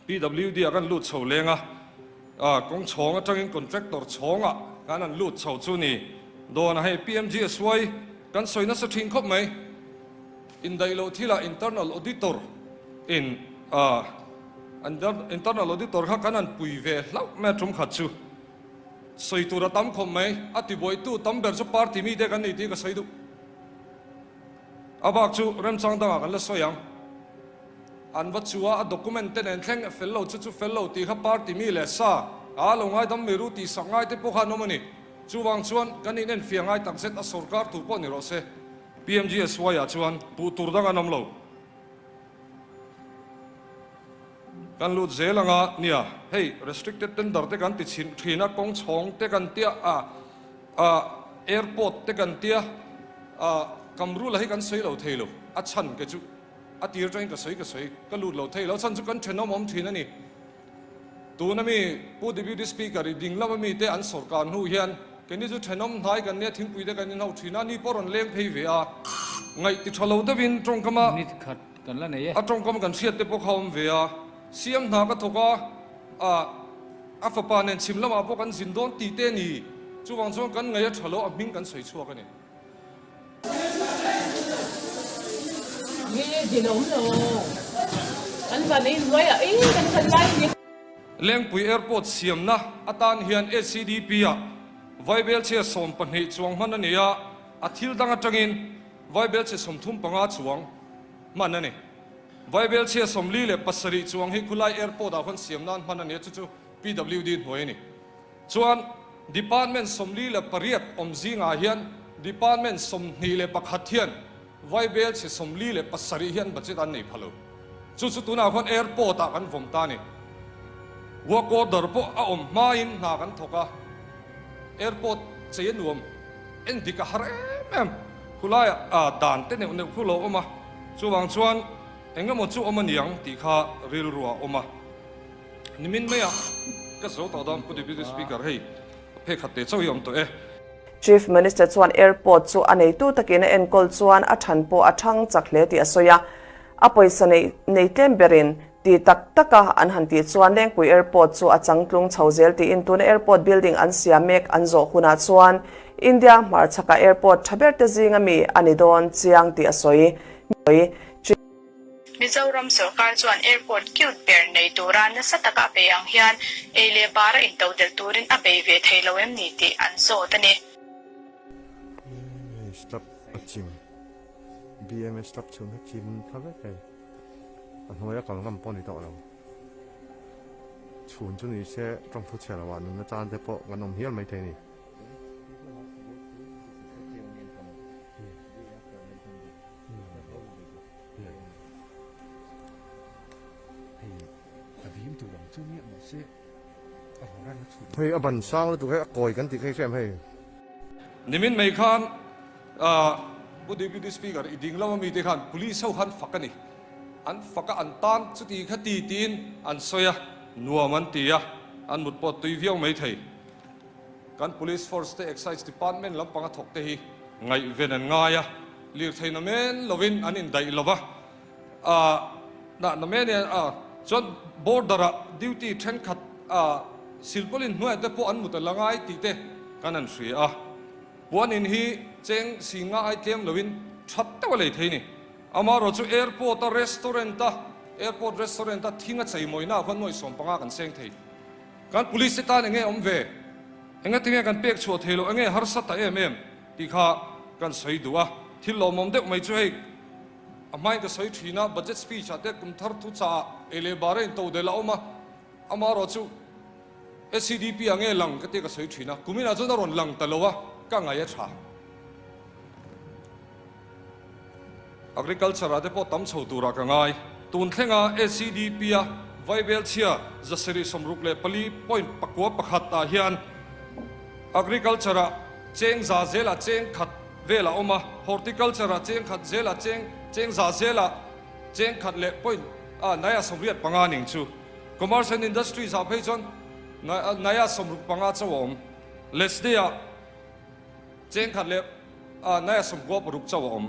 PWD ah kan lut chho leng a, kawng chhawng atangin contractor chhawngah kan han lut chho chu ni dawn a, hei PMGSY kan sawi nasa thin khawp mai. Indaih loh thilah internal auditor in internal auditor kha kan han pui ve hlauh mai a tum khat chu sawi tur a tam khawp mai, a tibuaitu tam ber chu party mite kan ni tih ka sawi duh. A bak chu remchang dangah kan la sawi ang. An va chu a, a document te nen thleng fel lo chu chu fel lo tih kha party mi leh sa a lo ngaidam mai ru tih sak ngai te pawh kha an awm a ni. Chuvang chuan kan inenfiah ngai takzet a sorkar tur pawh ni rawh se. PMGSY ah chuan puh tur dang an awm lo. Kan lut zel anga nia, hei restricted tender te kan ti chhin thin a, kawng chhawng te kan tia a, a airport te kan tia a, Kamrula hi kan sawi lo thei lo, a chhan ke chu a tir atangin ka sawi ka sawi ka lut lo thei lo, a chhan chu kan thenawm awm thin a ni. Tuna mi Pu Deputy Speaker i ding lama mite an sawrkar hnu hian keini chu thenawm hnai kan nia thingpui te kan inhauh thin a, ni pawh rawn leng phei ve a, ngaih ti tha lo deuhin tawngkam a Minute khat kan la nei e. A tawngkam kan hriat te pawh kha awm ve a, siam hna ka thawk a, ah a fapa nen chhim lamah pawh kan zin dawn tih te a ni, chuvang chuan kan ngaih a tha lo a hming kan sawi chhuak a ni. Lengpui Airport siamna atan hian HCDP-ah vaibelchhe 12 chuang hman a ni a, a thil dang atangin vaibelchhe 35 chuang hman a ni. Vaibelchhe 47 chuang hi khulai Airport-ah khuan siam nan hman a ni a, chu chu PWD hnuai a ni. Chuan Department 48 awm zingah hian Department 21 hian Vaibel chhe 47 hian budget an nei pha lo. Chu chu tunah khuan Airport ah kan vawm ta a ni. Work order pawh a awm hmain hna kan thawk a, Airport chei a nuam en dik a har em em. Khulaiah ah dan te neuh neuh khu lo awm a, chuvang chuan engemaw chu awm a niang tih kha rilru ah a awm a. Nimin maiah ka zo tawh dawn Pu Deputy Speaker hei phek khat te chauh hi awm tawh e. Chief Minister chuan airport chu a neitu takin a enkawl chuan a than pawh a thang chak hle tih a sawi a. A pawisa nei nei tlem berin ti tak taka an han tih chuan Lengpui Airport chu a changtlung chho zel tiin tuna airport building an siam mek an zawh hunah chuan India hmarchhaka airport tha ber te zinga mi a ni dawn chiang tih a sawi. Mizoram sawrkar chuan airport cute ber nei tura nasa taka a bei ang hian ei leh bara intodelh turin a bei ve thei lo em ni tih an zawt a ni. Hei slab a chim BMS slab chhung hi chim kha vek hei a hnuaia kal ngam pawh a ni tawh lo chhun chu ni se tawngthu chhe lo ah nunna chan te pawh kan awm hial maithei a ni. Hei a ban sang lutuk hei a kawi kan tih kha i hria em hei. Nimin mai khan Pu Deputy Speaker i ding lama mite khan Police ho khan fak a ni. An fak a, an tan chuti kha ti tiin an sawi a, nuam an ti a, an mut pawh tui viau mai thei. Kan Police Force te Excise Department lampanga thawk te hi ngaihven an ngai a, lirthei na men lovin an indaih lo va, ah na na men hian ah chuan border ah duty thenkhat ah silpaulin hnuaiah te pawh an mut a la ngai tih te kan han hria a, puanin hi cheng singa ai tlem lovin that deuh a lei thei a ni. Amaherawh chu airport a restaurant a airport restaurant a thing a cheimawi naah khuan nuaih 15 kan seng thei. Kan police te tan enge awm ve? Enga tinge kan pek chhuah thei loh? Enge harsa ta em em? tih kha kan sawi duh a. Thil lawmawm deuh mai chu hei a hmain ka sawi thin a, budget speech ah te kum thar thu chaah ei leh bar a intodelh a awm a, amaherawh chu SEDP ah nge lang ka tia ka sawi thin a, kuminah chuan a rawn lang ta lo a, ka ngaih a tha. Agriculture ah te pawh tam chho turah ka ngai. Tun thlenga SEDP a Vaibel chhia 764.41 ah hian Agriculture ah cheng za zelah cheng khat vel a awm a, Horticulture ah cheng khat zelah cheng cheng za zelah cheng khat leh point ah naia 85 ning chu. Commerce and Industries ah phei chuan naia 65 chauh a awm. Lesday ah Cheng khat leh naia 96 chauh a awm.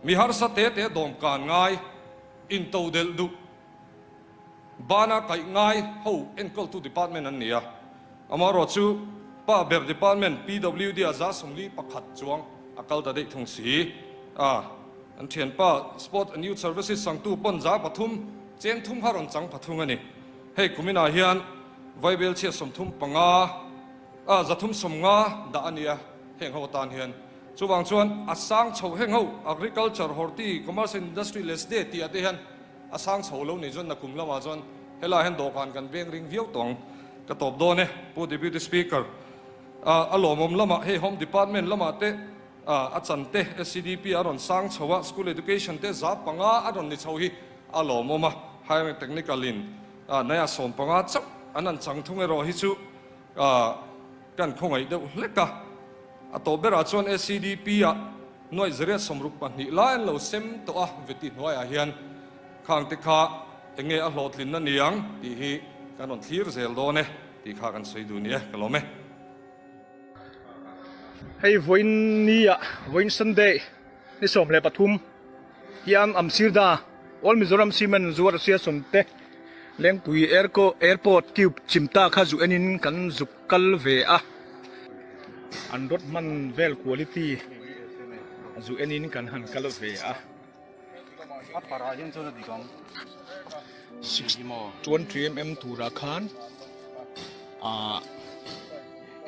Mi harsa te te dawmkan ngai intodelh duh. Bana kaih ngai ho enkawltu department an ni a, amaherawh chu pa ber department PWD ah 41 chuang a kal ta daih thung si a, an thianpa Sport and Youth Services sangtu pawn 300 cheng thum kha rawn chang pathung a ni. Hei kuminah hian Vaibelchhia 35 a 350 dah a ni a, heng ho atan hian chuvang chuan a sang chho heng ho Agriculture, Horti, Commerce and Industry leh SDE tih ah te hian A sang chho lo nih chuan nakum lamah chuan helaiah hian dawhkan kan veng ring viau tawh ang. Ka tawp dawn e, Pu Deputy Speaker. A lawmawm lamah hei Home Department lamah te a chan te SCDP a rawn sang chho a, School Education te 500 a rawn ni chho hi a lawmawm a, Higher and Technical in naiah 15 chauh an han chang thung erawh hi chu kan khawngaih deuh hlek a. A tawp berah chuan SCDP ah nuaih 862 lai an lo sem tawh a, veti hnuaiah hian khang te kha eng nge a hlawhtlinna ni ang tih hi kan rawn thlir zel dawn e tih kha kan sawi duh ni e, ka lawm e. Hei vawiin ni ah vawiin Sunday ni 13 hian Amsirda All Mizoram Cement zuar sia sawmte Lengpui Airport Cube chimta kha zu enin kan zuk kal ve a, an rod hman vel quality zu enin kan han kal ve a. 6.3 mm turah khan ah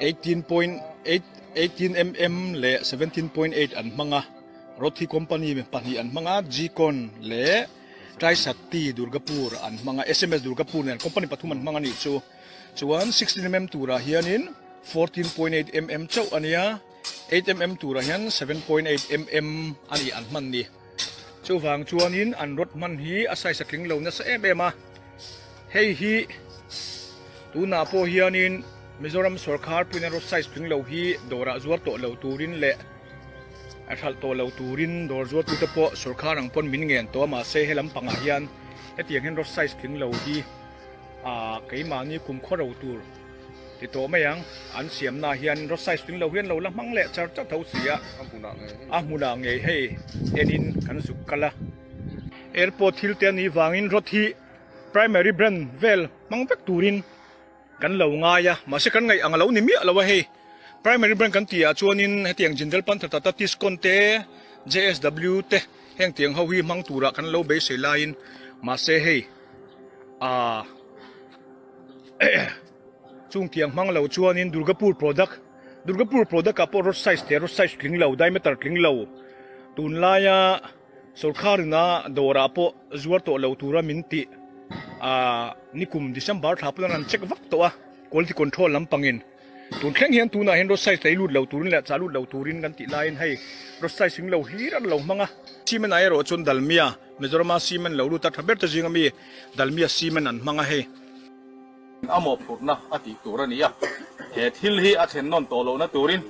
18.8 18 mm leh 17.8 an hmang a, rod hi company pahnih an hmang a, Gcon leh Trisakti Durgapur an hmang a, SMS Durgapur nen company pathum an hmang a nih chu. Chuan 16 mm turah hianin 14.8 mm chauh a nia, 8 mm turah hian 7.8 mm a ni an hman ni. Chuvang chuanin an rod hman hi a size a tling lo nasa em em a. Hei hi tunah pawh hianin Mizoram sawrkhar puiin rod size tling lo hi dawrah zuar tawh lo turin leh a hralh tawh lo turin dawr zuartute pawh sawrkhar ang pawn min ngen tawh a mahse he lampangah hian hetiang hian rod size tling lo hi Aaa keimahni kum khaw ro tur ti tawh mai ang, an siamna hian rod size tling lo hian lo la hmang leh char char tho si a, a hmunah ngei hei enin kan zuk kal a. Airport thil te anih vangin rod hi primary brand vel hmang vek turin kan lo ngai a, mahse kan ngaih ang a lo ni miah lo a hei. Primary brand kan tih ah chuanin hetiang Jindal Panther Tata Tiscon te, JSW te heng tiang ho hi hmang turah kan lo beisei laiin mahse hei Aaa chung tiang hmang lo chuanin Durgapur product Durgapur product ah pawh rod size te rod size tling lo diameter tling lo tunlaia sawrkhar ina dawrah pawh zuar tawh lo tura min tih aaa nikum December thla pawh an check vak tawh a quality control lampangin tun thleng hian tunah hian rod size lei lut lo turin leh chah lut lo turin kan tih laiin hei rod size tling lo hlir an lo hmang a. Cement ah erawh chuan Dalmia Mizorama cement lo lut a tha ber te zinga mi Dalmia cement an hmang a hei. A mawhphurhna a tih tur a ni a, he thil hi a thlen nawn tawh lohna turin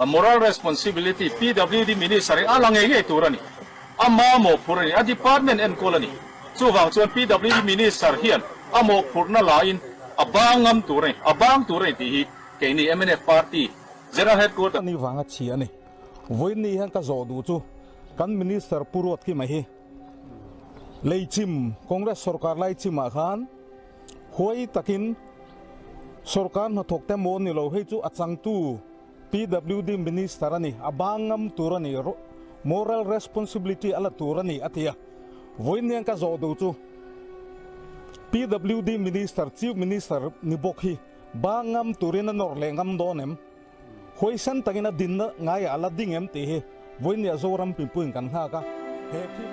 a moral responsibility PWD Minister hi a la ngei ngei tur a ni. Ama mawhphurh a ni, a department enkawl a ni. Chuvang chuan PWD Minister hian a mawhphurhna lain a bang ngam tur a ni, a bang tur a ni tih hi keini mnf Party General Headquarter Ani vanga chhia a ni. Vawiin ni hian ka zawh duh chu kan Minister Pu Ruatkima hi Leichim, Congress sorkar Laichimah khan huai takin sorkar hnathawk te maw ni lo hei chu a changtu PWD Minister a ni, a bang ngam tur a ni, moral responsibility a la tur a ni a ti a. Vawiin ni hian ka zawh duh chu PWD Minister, Chief Minister ni bawk hi bang ngam turin a nawr leh ngam dawn em? Huaisan takin a dinna ngaiah a la ding em tih hi vawinia Zoram pipuiin kan nghak a, he thil.